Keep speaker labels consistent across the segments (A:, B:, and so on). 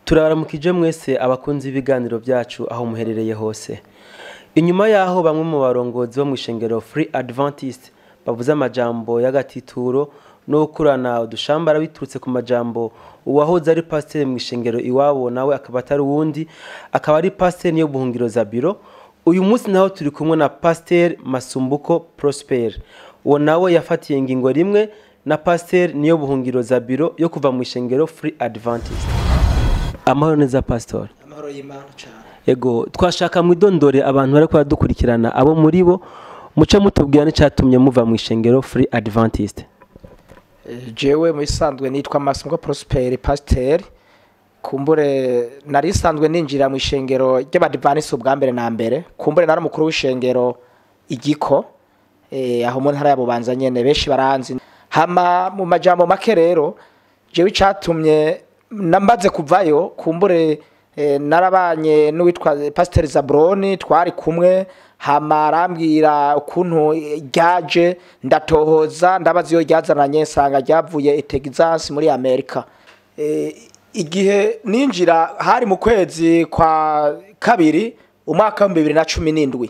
A: Turabaramukije mwese abakunzi b'ibiganiro byacu aho muherereye hose. Inyuma yaho bamwe mu barongozi bo mu ishengero Free Adventist bavuze amajambo y'agatituro no gukurana udushambara biturutse ku majambo uwahoze ari pasiteri mu ishengero iwabo, nawe akaba atari uwundi, akaba ari pasiteri Niyo Buhungiro Zabiro. Uyu munsi naho turi kumwe na Pasiteri Masumbuko Prosper, uwo nawe yafatiye ingingo rimwe na Pasiteri Niyo Buhungiro Zabiro yo kuva mu ishengero Free Adventist. Amahoro neza, Pastor.
B: Amahoro y'Imana cyane.
A: Ego, twashaka mwidondore abantu bariko baradukurikirana, abo muri bo muce mutubwira n'icyatumye muva mu ishengero Free Adventist.
B: Jewe mu isanzwe nitwa Masumbuko Prosper, pasteur. Kumbure nari isanzwe ninjira mu ishengero ry'Abadivanisi ubwa mbere na mbere, kumbure nari umukuru w'ishengero igiko aho mu ntara ya Bubanza nyene, benshi baranzi. Hama mu majambo make rero, jewe icatumye nambaze kuvayo, kumbure narabanye n'uwitwa Pasteur Zabroni, twari kumwe, hama arambwira ukuntu ryaje. Ndatohoza, ndabaza iyo ryazananye, nsanga ryavuye i Texas muri Amerika. Igihe ninjira hari mu kwezi kwa kabiri umwaka wa 2017.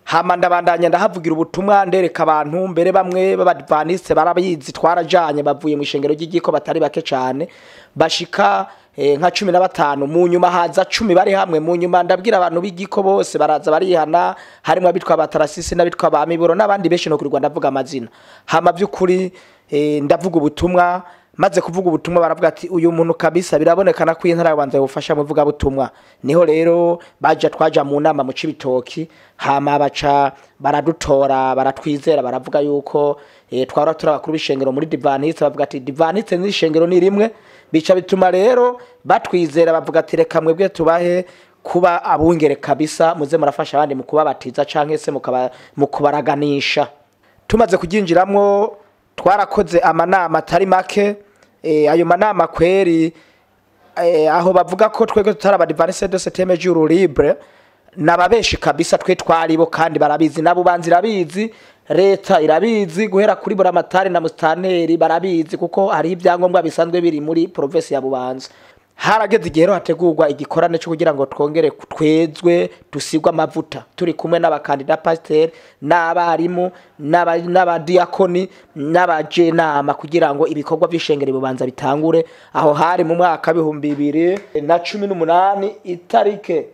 B: Hama ndabandanya ndahavugira ubutumwa, ndereka abantu, mbere bamwe b'Abadivaniste barabizi, twarajanye bavuye mu ishengero ry'igiko batari bake cane, bashika nka 15. Mu nyuma haza 10 bari hamwe. Mu nyuma ndabwira abantu b'igiko bose, baraza barihana, harimo abitwa Batarasisi n'abitwa ba Miburo n'abandi benshi no kurirwa ndavuga amazina. Hama by'ukuri ndavuga ubutumwa. Maze kuvuga ubutumwa, baravuga ati: "Uyu muntu kabisa birabonekana ko intara yabanza gufasha mu vuga butumwa." Niho rero baja twaja mu nama mu Cibitoki, hama baca baradutora, baratwizera, baravuga yuko twara turi abakuru b'ishengero muri Divaniste. Bavuga ati: "Divaniste n'ishengero ni rimwe." Bica bituma rero batwizera, bavuga ati: "Reka mwebwe tubahe kuba abungere kabisa, muze murafasha abandi mu kubabatiza canke se mu kubaraganisha." Tumaze kuryinjiramwo, twarakoze amanama atari make. Ayo manama kweri, aho bavuga ko twebwe tutari Abadivaniste de septième jour libre nababeshi kabisa. Twe twaribo kandi barabizi, nabo banzi irabizi, leta irabizi, guhera kuri buramatari na mustaneri barabizi, kuko hari ibyangombwa bisanzwe biri muri province ya Bubanza. Harageze igihe rero hategurwa igikorane cyo kugira ngo twongere twezwe, dusigwe amavuta, turi kumwe n'abakandida pasiteri n'abarimu n'abadiyakoni n'abajenama, kugira ngo ibikorwa by'ishengero Bubanza bitangure. Aho hari mu mwaka 2018, itarike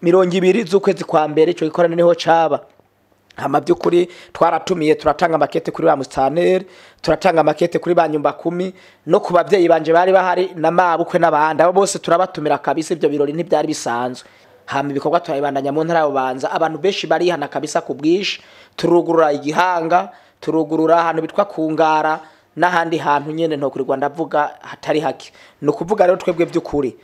B: 20 z'ukwezi kwa mbere. Ico gikorane niho caba. Hama by'ukuri twaratumiye, turatanga makete kuri ba mustaneri, turatanga makete kuri ba nyumba kumi, no ku bavyeyi banje bari bahari na mabukwe n'abandi, abo bose turabatumira kabisa. Ibyo birori ntibyari bisanzwe. Hama ibikorwa turabibandanya mu ntara ya Bubanza, abantu benshi barihana kabisa ku bwinshi. Turugurura igihanga, turugurura ahantu bitwa Kungara n'ahandi hantu nyene ntokurirwa ndavuga hatari hake. Ni ukuvuga rero twebwe by'ukuri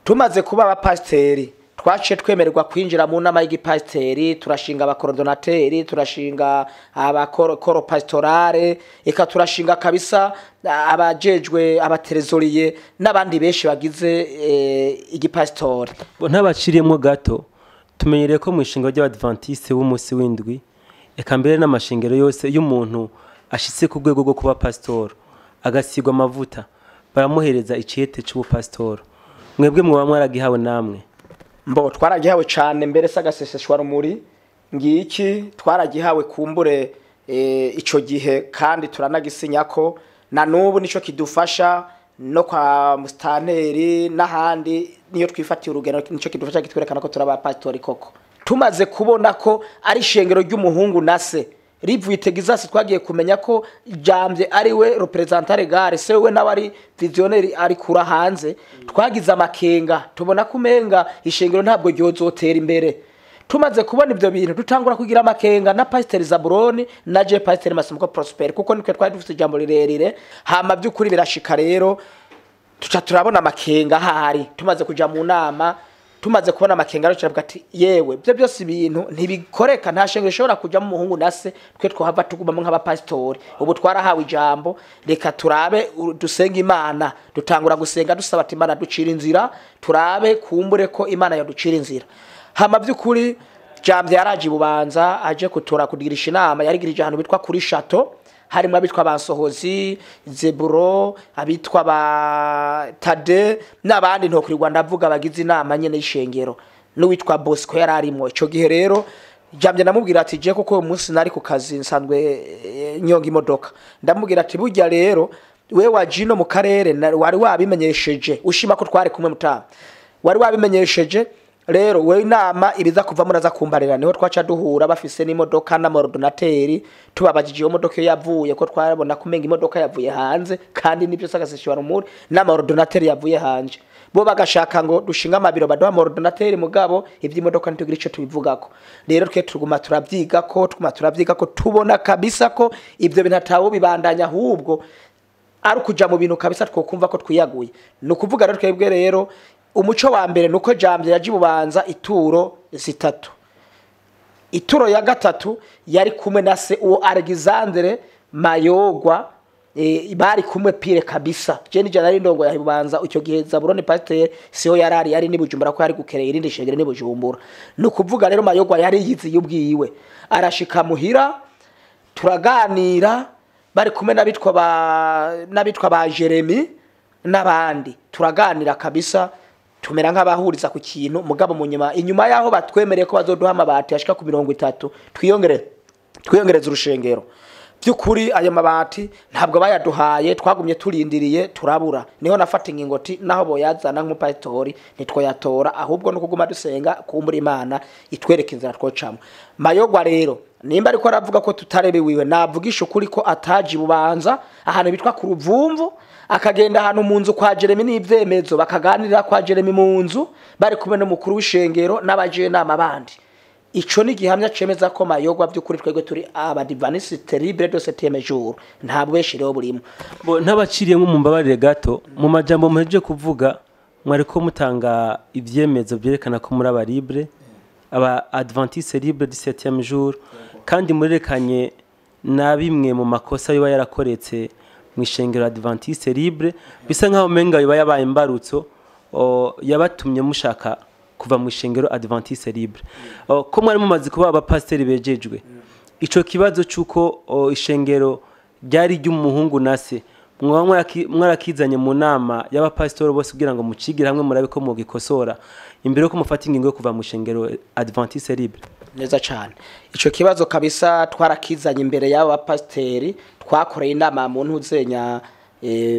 B: tumaze kuba abapasiteri, twaciye twemererwa kwinjira mu nama y'igipasiteri, turashinga abakorodonateri, turashinga abakorps pastorale, eka turashinga kabisa abajejwe abatrésorier n'abandi benshi bagize igipasitori.
A: Bo ntabaciriyemo gato, tumenyereye ko mu ishinga ry'Abadventiste b'umunsi w'indwi, eka mbere n'amashengero yose, iyo umuntu ashitse ku rwego rwo kuba pasitoro agasigwa amavuta, baramuhereza icete c'ubupasitoro. Mwebwe mwaba mwaragihawe namwe?
B: Mbo twaragihawe cane mbere, sagaseseshwa rumuri ngiki, twaragihawe kumbure ico gihe, kandi turanagisinyako na nubu, nico kidufasha no kwa mustaneri n'ahandi niyo twifatiye urugendo, nico kidufasha kitwerekana ko turaba pastori koko. Tumaze kubona ko ari ishengero ry'umuhungu na se rivuye Texas, twagiye kumenya ko Jambye ari we représentant légal, se we nawe ari visionnaire ari kura hanze. Twagize amakenga, tubona ko umenga ishengero ntabwo ryozotera imbere. Tumaze kubona ibyo bintu, dutangura kugira amakenga na Pasteur Zaburoni na je Pasteur Masumbuko Prosper, kuko nitwe twari dufite ijambo rirerire. Hama by'ukuri birashika rero tuca turabona amakenga ahari. Tumaze kuja mu nama, tumaze kubona amakenga rero, turavuga ati: "Yewe, ibyo byose ibintu ntibikoreka, nta shengero ishobora kujamo umuhungu na se, twe twohava tugumamo nk'abapasitori. Ubu twarahawe ijambo, reka turabe dusenge Imana." Dutangura gusenga, dusaba ati: "Imana ducira inzira, turabe kumbure ko Imana yaducira inzira." Hama by'ukuri Jambye yaraje i Bubanza, aje kutora kugirisha inama, yarigirije ahantu bitwa kuri Château. Harimo abitwa ba Sohozi, Zeburo, abitwa ba Tade n'abandi ntokurirwa ndavuga bagize inama nyene y'ishengero, n'uwitwa Bosco yari arimo ico gihe. Rero Jamye namubwira ati je kuko uyu munsi nari ku kazi nsanzwe nyonga imodoka, ndamubwira ati burya rero we waje ino mu karere wari wabimenyesheje, ushima ko twari kumwe mutama, wari wabimenyesheje. Rero we inama ibiza kuva muraza kumbarira. Niho twaca duhura bafise n'imodoka n'ama ordinateurs. Tubabajije iyo modoka iyo yavuye, ko twarabona kumenga imodoka yavuye hanze, kandi nibyo sagaseshiwa rumuri n'ama ordinateurs yavuye hanze. Bo bagashaka ngo dushinga amabiro baduha ama ordinateurs, mugabo iby'imodoka ntitugira ico tubivugako. Rero twe tuguma turavyiga ko tuguma turavyiga ko tubona kabisa ko ibyo bintu atawo bibandanya, ahubwo ari ukuja mu bintu kabisa twokumva ko twiyaguye. Ni ukuvuga rero twebwe rero umuco wa mbere nuko Jamye yaje Bubanza ituro zitatu. Ituro ya gatatu yari kumwe na se uwo Alexandre Mayogwa, bari kumwe pire kabisa. Je ni nari ndongo ya Bubanza icyo gihe, Zaburoni pasteur siho yarari, yari ni Bujumbura ko yari gukereye irindi shengero ni Bujumbura. Ni ukuvuga rero Mayogwa yari yiziye ubwiwe, arashika muhira turaganira, bari kumwe n'abitwa ba Jeremy n'abandi, turaganira kabisa, tumera nk'abahuriza ku kintu. Mugabo mu nyuma, inyuma yaho batwemereye ko bazoduha amabati ashika ku 30 twiyongereza urushengero, by'ukuri ayo mabati ntabwo bayaduhaye. Twagumye turindiriye turabura. Niho nafata ingingo ati naho boyazana nk'umupasitori ntitwoyatora, ahubwo no kuguma dusenga kumbura Imana itwereka inzira twocamo. Mayogwa rero nimba ariko aravuga ko tutarebewiwe, navugisha ukuri ko ataje Bubanza ahantu bitwa ku Ruvumvu, akagenda ahantu mu nzu kwa Jeremy n'ivyemezo, bakaganirira kwa Jeremy mu nzu bari kumwe n'umukuru w'ishengero n'abajenama bandi. Ico ni gihamya cemeza ko Mayogwa by'ukuri twebwe turi abadivantiste libre de septième jour, nta bweshi rero burimo.
A: Bo ntabaciriye nko mumbabarire gato, mu majambo muhejeje kuvuga mwariko mutanga ivyemezo byerekana ko muri aba libre, aba adventiste libre du septième jour, kandi murerekanye na bimwe mu makosa yoba yarakoretse mu ishengero adventiste libre, bisa nkaho menga yoba yabaye imbarutso yabatumye mushaka kuva mu ishengero adventiste libre. Ko mwari mumaze kuba abapasiteri bejejwe, ico kibazo c'uko ishengero ryari ry'umuhungu na se mwaba mwarakizanye mu nama y'abapasitori bose kugira ngo mucigire hamwe murabe ko mugikosora imbere yuko mufata ingingo yo kuva mu ishengero adventiste libre?
B: Neza cyane, ico kibazo kabisa twarakizanye imbere y'abo bapasiteri. Twakoreye inama mu ntuzenya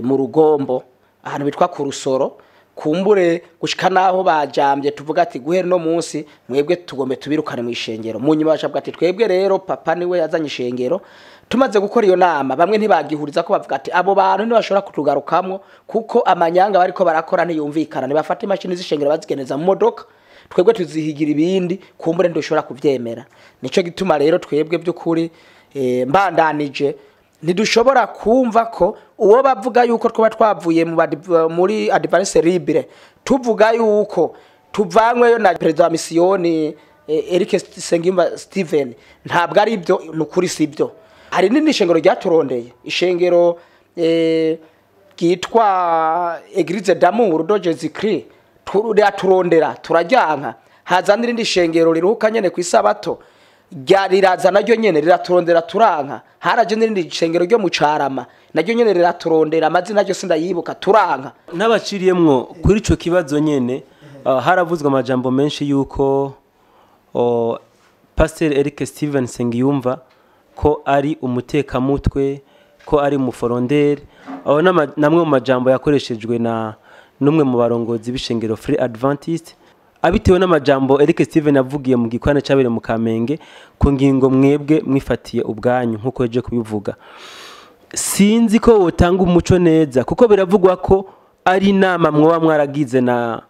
B: mu Rugombo ahantu bitwa ku Rusoro, kumbure gushika naho bajambye tuvuga ati guhera no munsi mwebwe tugombe tubirukane mu ishengero. Mu nyuma bashabwa ati twebwe rero papa niwe yazanye ishengero. Tumaze gukora iyo nama, bamwe ntibagihuriza ko bavuga ati abo bantu ntibashobora kutugarukamwo kuko amanyanga bariko barakora ntiyumvikana, ntibafata imashini z'ishengero bazigeneza mu modoka, twebwe tuzihigira ibindi, kumbure ntidushobora kuvyemera. Nico gituma rero twebwe by'ukuri mbandanije ntidushobora kumva ko uwo bavuga yuko twaba twavuye muri adventiste libre, tuvuga yuko tuvanyweyo na perezida wa misiyoni Eric Sengimba Steven, ntabwo ari byo, ni ukuri si byo. Hari n'indi shengero ryaturondeye, ishengero ryitwa Eglise d'Amour de Jésus Christ, riraturondera turajyanka. Haza n'irindi shengero riruhuka nyene ku isabato rya riraza naryo nyene riraturondera turanka. Haraje n'irindi shengero ryo mu Carama naryo nyene riraturondera, amazina ryo sindayibuka, turanka.
A: N'abaciriyemwo kuri ico kibazo nyene, haravuzwe amajambo menshi yuko Pasteur Eric Steven Sengiyumva ko ari umutekamutwe, ko ari umuforonderi. Aho namwe mu majambo yakoreshejwe na numwe mu barongozi b'ishengero Free Adventist, abitewe n'amajambo Eric Steven yavugiye mu gikorane cyabereye mu Kamenge ku ngingo mwebwe mwifatiye ubwanyu nk'uko yaje kubivuga. Sinzi ko wotanga umuco neza, kuko biravugwa ko ari inama mwoba mwaragize na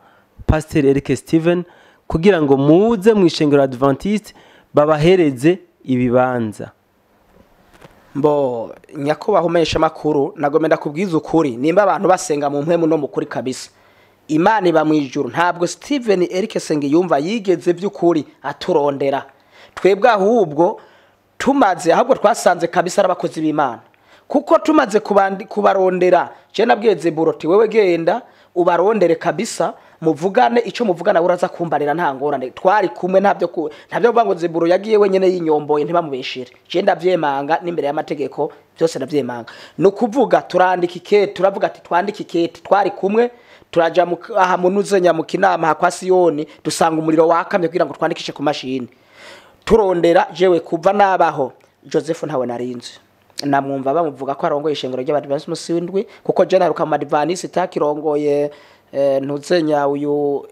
A: Pasteur Eric Steven kugira ngo muze mu ishengero Adventiste babahereze ibibanza.
B: Mbo nyakubahwa umesha makuru, nagomba ndakubwiza ukuri, nimba abantu basenga mu mpwemu no mukuri kabisa, Imana iba mu ijuru, ntabwo Steven Eric Sengiyumva yigeze by'ukuri aturondera twebwe. Ahubwo tumaze, ahubwo twasanze kabisa ari abakozi b'Imana, kuko tumaze kubarondera, je nabwiye Zeburoti wewe genda ubarondere kabisa. Muvugane ico muvugana, uraza kumbarira, nta ngorane. Twari kumwe, ntabyo kuvuga ngo Ziburu yagiye wenyene yinyomboye, ntibamubeshire. Je ndavyemanga n'imbere y'amategeko, byose ndavyemanga. No kuvuga turandika ikete, turavuga ati twandike ikete. Twari kumwe, turaja aha munuzenya mu Kinama kwa Siyoni, dusanga umuriro wakamye kugira ngo twandikishe ku mashini. Turondera, jewe kuva nabaho Joseph ntawe narinzi, namwumva bamuvuga ko arongoye ishengero ry'Abadivanisi musi w'indwi, kuko je naruka mu Badivantisi takirongoye ntuzenya uyu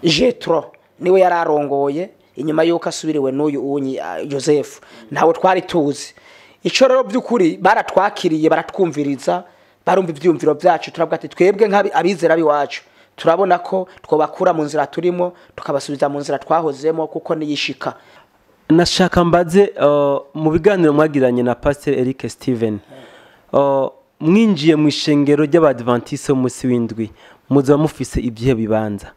B: Jetro niwe yararongoye inyuma yuko asubiriwe n'uyu unyi Joseph, ntawe twari tuzi. Ico rero by'ukuri baratwakiriye, baratwumviriza, barumva ivyumviro byacu. Turavuga ati twebwe nk'abi abizera biwacu turabona ko twobakura mu nzira turimo tukabasubiza mu nzira twahozemo, kuko niyishika.
A: Nashaka mbaze, mu biganiro mwagiranye na Pastor Eric Steven, mwinjiye mu ishengero ry'Abadventiste musi w'indwi muzoba mufise ibyihe bibanza?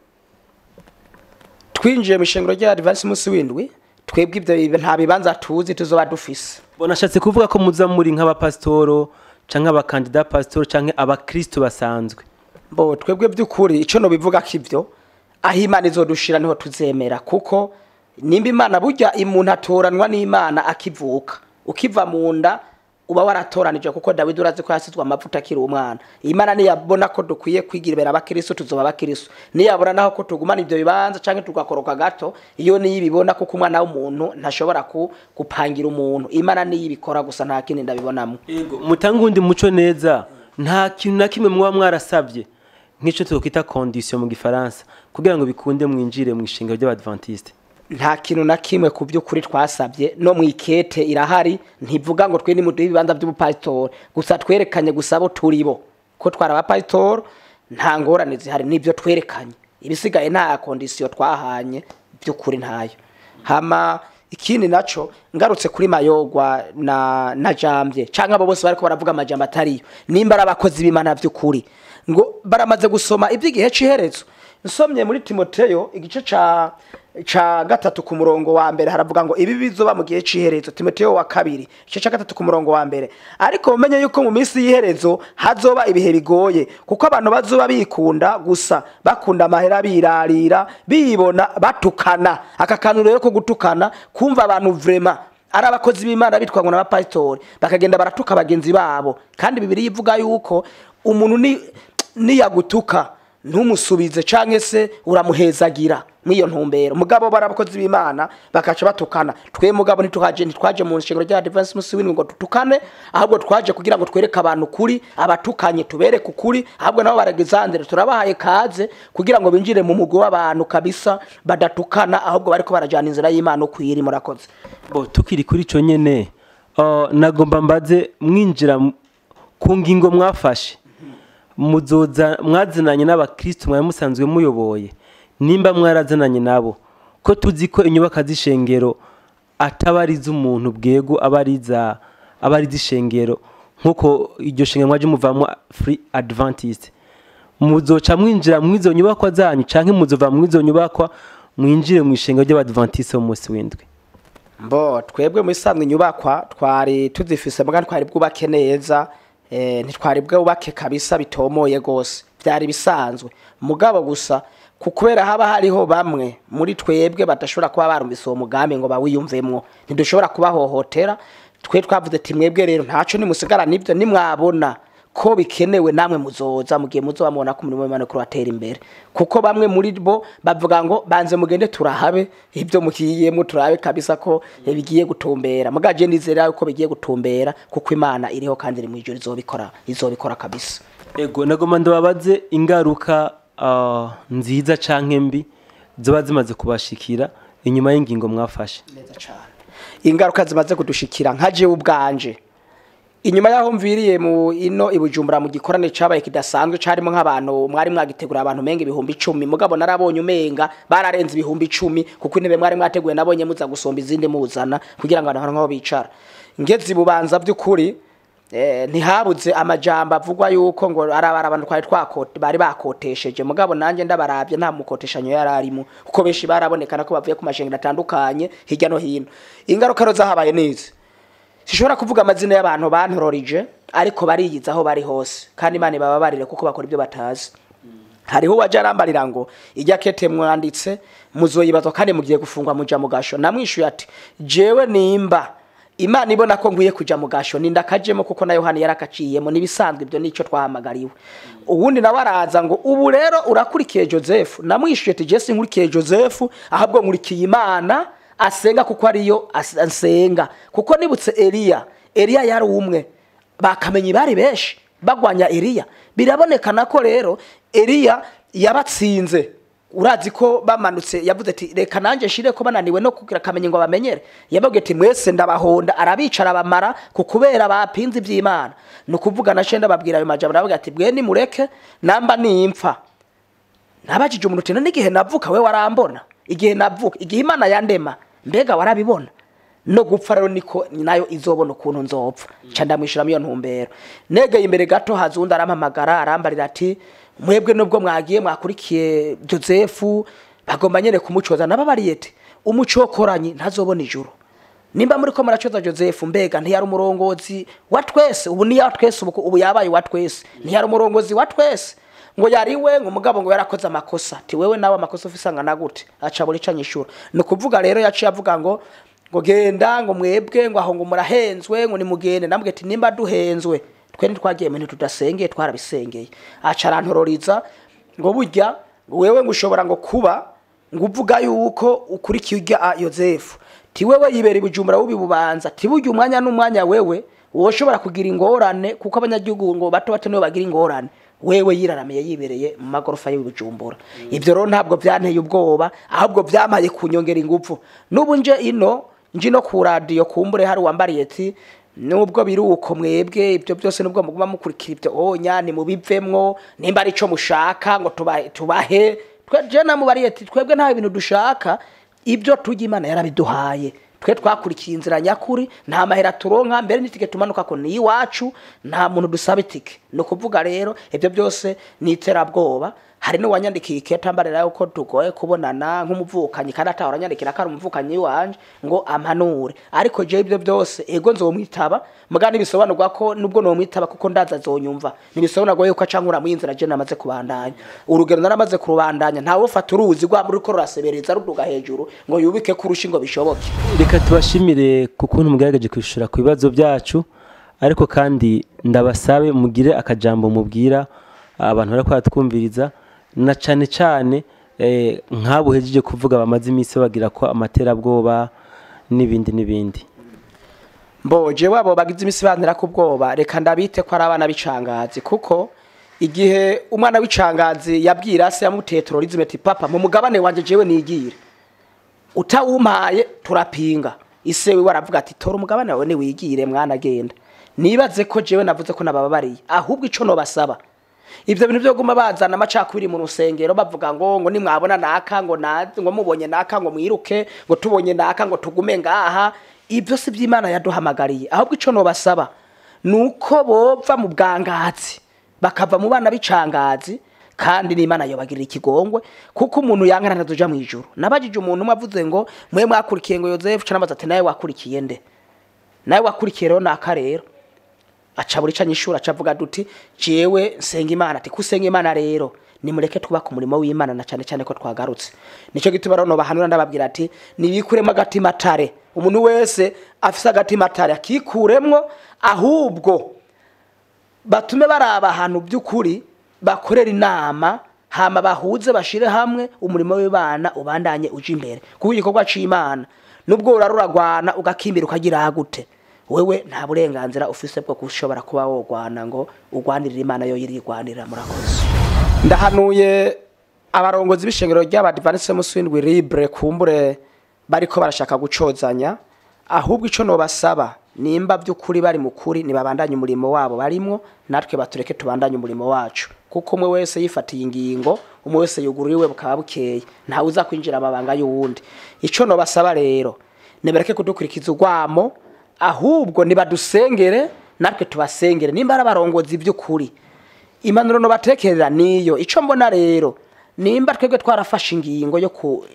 B: Twinjiye mu ishengero ry'Abadventiste musi w'indwi, twebwe ibyo nta bibanza tuzi tuzoba dufise.
A: Bonashatse kuvuga ko muza muri nk'abapastoro canke abakandida pasitoro canke abakristo basanzwe.
B: Bo twebwe by'ukuri ico no bivuga ko ivyo aho Imana izodushira niho tuzemera, kuko nimba Imana, burya umuntu atoranwa n'Imana akivuka, ukiva mu nda uba waratoranije, kuko Dawidi urazi ko yasizwe amavuta akiri umwana. Imana niyabona ko dukwiye kwigira ibera abakristo, tuzoba abakristo. Niyabona naho ko tugumana ivyo bibanza canke tugakoroka gato, iyo niyibibona, kuko umwana w'umuntu ntashobora gupangira umuntu. Imana niyibikora gusa, nta kindi ndabibonamo.
A: Yego, mutange undi muco neza, nta kintu na kimwe muba mwarasabye nk'ico twokwita condition mu gifaransa kugira ngo bikunde mwinjire mu ishengero ry'Abadventiste?
B: Nta kintu na kimwe ku by'ukuri twasabye. No mu ikete irahari, ntivuga ngo twe nimuduhe ibibanza by'ubupasitori gusa, twerekanye gusa abo turi bo, ko twari abapasitori, nta ngorane zihari, nibyo twerekanye. Ibisigaye nta condition twahanye by'ukuri, ntayo. Hama ikindi naco, ngarutse kuri Mayogwa na Jambye canke abo bose bariko baravuga amajambo atariyo, nimba ari abakozi b'Imana by'ukuri ngo baramaze gusoma iby'igihe c'iherezo. Nsomye muri Timoteyo igice ca 3 ku murongo wa 1, haravuga ngo ibi bizoba mu gihe c'iherezo. Timoteyo wa 2 igice ca 3 ku murongo wa 1: ariko mumenye yuko mu minsi y'iherezo hazoba ibihe bigoye, kuko abantu bazoba bikunda gusa, bakunda amahera, birarira, bibona, batukana. Aka kantu rero ko gutukana, kumva abantu vraiment ari abakozi b'Imana bitwa ngo n'abapasitori bakagenda baratuka bagenzi babo, kandi Bibiliya ivuga yuko umuntu ni niyagutuka ntumusubize canke se uramuhezagira mwiyo ntumbero. Mugabo barabakozi b'Imana bakaca batukana. Twe mugabo ntitwaje mu nshingano rya Adventiste musi w'indwi ngo tutukane, ahubwo twaje kugira ngo twereke abantu kuri, abatukanye tubereke ukuri. Ahubwo nabo baragizandere, turabahaye kaze kugira ngo binjire mu mugwi w'abantu kabisa badatukana, ahubwo bariko barajana inzira y'Imana ukwiri. Murakoze.
A: Bo tukiri kuri ico nyene, nagomba mbaze, mwinjira ku ngingo mwafashe, muzoza mwazinanye n'abakristo mwari musanzwe muyoboye? Nimba mwarazananye nabo, ko tuzi ko inyubaka z'ishengero ataba ari iz'umuntu bwego, aba ari iz'ishengero, nk'uko iryo shengero mwaje muvamo Free Adventist, muzoca mwinjira mw'izo nyubakwa zanyu canke muzova mw'izo nyubakwa mwinjire mu ishengero ry'Abadventiste mu munsi w'indwi?
B: Mbo twebwe mu isanzwe inyubakwa twari tuzifise, muga twari bwubake neza, ntitwari bwubake kabisa bitomoye gose, byari bisanzwe. Mugabo gusa kubera haba hariho bamwe muri twebwe badashobora kuba barumvise uwo mugambi ngo bawiyumvemwo, ntidushobora kubahohotera. Twe twavuze ati mwebwe rero ntaco, nimusigara nibyo, nimwabona ko bikenewe namwe muzoza, mugiye muzoba mubona ko umurimo w'Imana uriko uratera imbere, kuko bamwe muri bo bavuga ngo banze mugende turahabe ibyo mukiyemo, turabe kabisa ko bigiye gutumbera. Mugaje nizera yuko bigiye gutumbera, kuko Imana iriho kandi iri mu ijuru, izobikora, izobikora kabisa.
A: Ego, nagomba ndababaze ingaruka nziza canke mbi zoba zimaze kubashikira inyuma y'ingingo mwafashe.
B: Neza cane. Ingaruka zimaze kudushikira, nka jewe ubwanje, inyuma yaho mviriye mu ino ibujumbura mu gikorane cabaye kidasanzwe, carimo nk'abantu mwari mwagitegura, abantu menga 10,000, mugabo narabonye umenga bararenze 10,000, kuko intebe mwari mwateguye nabonye muza gusomba izindi muzana kugira ngo abantu nkaho bicara. Ngeze ibubanza by'ukuri ntihabuze amajambo avugwa yuko ngo arabara abantu twari twakote bari bakotesheje, mugabo nanjye ndabarabye nta mukoteshanyo yararimo, kuko benshi barabonekana ko bavuye ku mashengero atandukanye hirya no hino. Ingaruka rero zahabaye nizi: sishobora kuvuga amazina y'abantu bantororije, ariko bariyiza aho bari hose, kandi Imana ibababarire kuko bakora ibyo batazi. Hariho uwaje arambarira ngo ijya kete mwanditse muzoyibazwa kandi mugiye gufungwa muja mu gasho. Namwishuye ati jewe nimba Imana ibona ko nkwiye kuja mu gasho nindakajemo, kuko na Yohani yarakaciyemo, nibisanzwe ibyo nico twahamagariwe. Uwundi nawe araza ngo ubu rero urakurikiye Joseph. Namwishuye ati je sinkurikiye Joseph, ahubwo nkurikiye Imana asenga, kuko ariyo asenga. Kuko nibutse Eliya, Eliya yari umwe, bakamenye bari benshi bagwanya Eliya. Birabonekana ko rero Eliya yabatsinze. Urazi ko bamanutse yavuze ati reka nanje shire ko bananiwe no kugira kamenye ngo bamenyere. Yababwiye ati mwese ndabahonda, arabicara bamara kukubera bapinze iby'Imana. Nukuvuga na shenda babwira ayo majambo, aravuga ati bwe ni mureke namba nimpfa. Nabajije umuntu ati n'igihe navuka we warambona, igihe navuka, igihe Imana yandema mbega warabibona? No gupfa rero niko nayo izobona ukuntu nzopfa. Ca ndamwishura iyo ntumbero. Negeye imbere gato hazunda arampamagara arambarira ati mwebwe nubwo mwagiye mwakurikiye Joseph bagomba nyene kumucoza. Nababariye ati umucokoranyi ntazobona ijuru. Nimba muri ko muracoza Joseph, mbega ntiyari umurongozi wa twese? Ubu ni ya twese, ubu yabaye wa twese, ntiyari umurongozi wa twese. Ngo yariwe ngo mugabo ngo yarakoze amakosa. Ati wewe nawe amakosa ufisanga na gute? Aca buri canyishura. Nukuvuga rero yaciye avuga ngo genda ngo mwebwe ngo aho ngo murahenzwe ngo nimugende. Namwe ati nimba duhenzwe twe ntitwagiye mu tudasengeye, twarabisengeye. Aca arantororiza ngo burya wewe ngo ushobora ngo kuba ngo uvuga yuko ukurikiye urya Joseph, ti wewe yibera ibujumbura ubibubanza, ti burya umwanya n'umwanya wewe woshobora kugira ingorane, kuko abanyagihugu ngo bato bato nibo bagira ingorane, wewe yiraramiye yibereye mu magorofa y'ubujumbura. Ibyo rero ntabwo byanteye ubwoba, ahubwo byamaye kunyongera ingufu. Nubu nje ino nje no ku radio kumbure hari wambariye ati nubwo biruko mwebwe ibyo byose nubwo muguma mukurikira ibyo onya ni mubivemwo, nimba ari ico mushaka ngo tubahe. Twe je namubariye ati twebwe nta bintu dushaka, ibyo tujya Imana yarabiduhaye. Twe twakurikiye inzira nyakuri, nta mahera turonka, mbere n'itike tumanuka ko ni iwacu, nta muntu dusaba itike. No kuvuga rero ibyo byose ni iterabwoba. Hari n'uwanyandikiye ikete ambarira yuko tugoye kubonana nk'umuvukanyi, kandi atahora anyandikira ko ari umuvukanyi wanje ngo ampanure. Ariko je ibyo byose ego nzomwitaba, muga nibisobanurwa ko nubwo nomwitaba kuko ndaza azonyumva, nibisobanurwa yuko acankura mu inzira je namaze kubandanya. Urugero naramaze kurubandanya, ntawe ufata uruzi rwa muri ko rurasebereza ruduga hejuru ngo yubike kurusha ngo bishoboke.
A: Reka tubashimire kukuntu mugerageje kwishura ku bibazo byacu, ariko kandi ndabasabe mugire akajambo mubwira abantu bariko baratwumviriza, na cane cane nk'abo hejeje kuvuga bamaze iminsi bagira ko amaterabwoba n'ibindi n'ibindi.
B: Mbo jewe abo bagize iminsi bantera ku bwoba, reka ndabite ko ari abana b'icangazi, kuko igihe umwana w'icangazi yabwira se yamuteye terrorisme ati papa mu mugabane wanje jewe nigire, utawumpaye turapinga. Ise wiwe aravuga ati tora umugabane wawe niwigire mwana genda. Nibaze ko jewe navuze ko nabababariye, ahubwo ico nobasaba ibyo bintu byo guma bazana amacakubiri mu rusengero bavuga ngo ngo nimwabona naka ngo nazi ngo mubonye naka ngo mwiruke ngo tubonye naka ngo tugume ngaha, ibyo si by'Imana yaduhamagariye. Ahubwo ico nobasaba nuko bova mu bwangazi bakava mu bana bicangazi, kandi n'Imana yobagirira ikigongwe, kuko umuntu yankana ntazoja mu ijuru. Nabajije umuntu umwe avuze ngo mwe mwakurikiye ngo Joseph, canamaze ati nawe wakurikiye nde? Nawe wakurikiye rero naka rero aca buri canyishura acavuga duti jewe nsenga Imana. Ati kusenga Imana rero nimureke twubaka umurimo w'Imana, na cyane cyane ko twagarutse. Nico gituma rero bahanura ndababwira ati nibikuremo agatima tare. Umuntu wese afise agatima tare akikuremwo, ahubwo batume baraba ahantu by'ukuri bakorera inama, hama bahuze bashire hamwe umurimo w'Imana ubandanye uje imbere. Kuko igikorwa c'Imana nubwo uraruragwana ugakimbira ukagira gute, wewe nta burenganzira ufise bwo gushobora kuba wogwana ngo ugwanirire Imana yo yirigwanira. Murakoze. Ndahanuye abarongozi b'ishengero ry'Abadivantiste Muswindwi Libre kumbure bariko barashaka gucozanya, ahubwo ico nobasaba nimba by'ukuri bari mukuri nibabandanye umurimo wabo barimwo, natwe batureke tubandanye umurimo wacu. Kuko umwe wese yifatiye ingingo, umwe wese yugururiwe bukaba bukeye, ntawe uza kwinjira amabanga y'uwundi. Ico nobasaba rero nibareke kudukurikiza urwamo, ahubwo nibadusengere natwe tubasengere. Nimba ari abarongozi by'ukuri, impanuro nobatekerera niyo. Ico mbona rero nimba twebwe twarafashe ingingo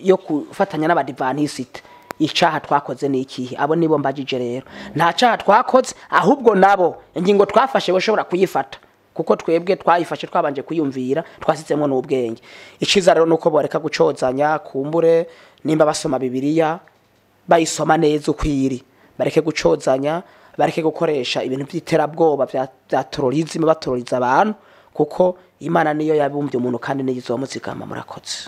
B: yo kufatanya n'Abadivantisite, icaha twakoze ni ikihe? Abo nibo mbajije rero. Nta caha twakoze, ahubwo nabo ingingo twafashe boshobora kuyifata, Kuko twebwe twayifashe twabanje kwiyumvira, twasizemo n'ubwenge. Iciza rero nuko boreka gucozanya, kumbure nimba basoma Bibiliya bayisoma neza ukwiri, bareke gucozanya, bareke gukoresha ibintu by'iterabwoba bya terrorisme, baterroriza abantu, kuko Imana niyo yabumbye umuntu kandi niyo izomuzigama. Murakoze.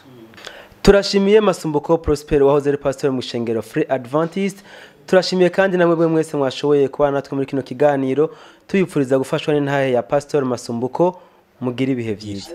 A: Turashimiye Masumbuko Prosper wahoze ari pastor mu ishengero Free Adventist. Turashimiye kandi namwe bwe mwese mwashoboye kubana natwe muri kino kiganiro, tubipfuriza gufashwa n'intahe ya Pastor Masumbuko. Mugira ibihe byiza.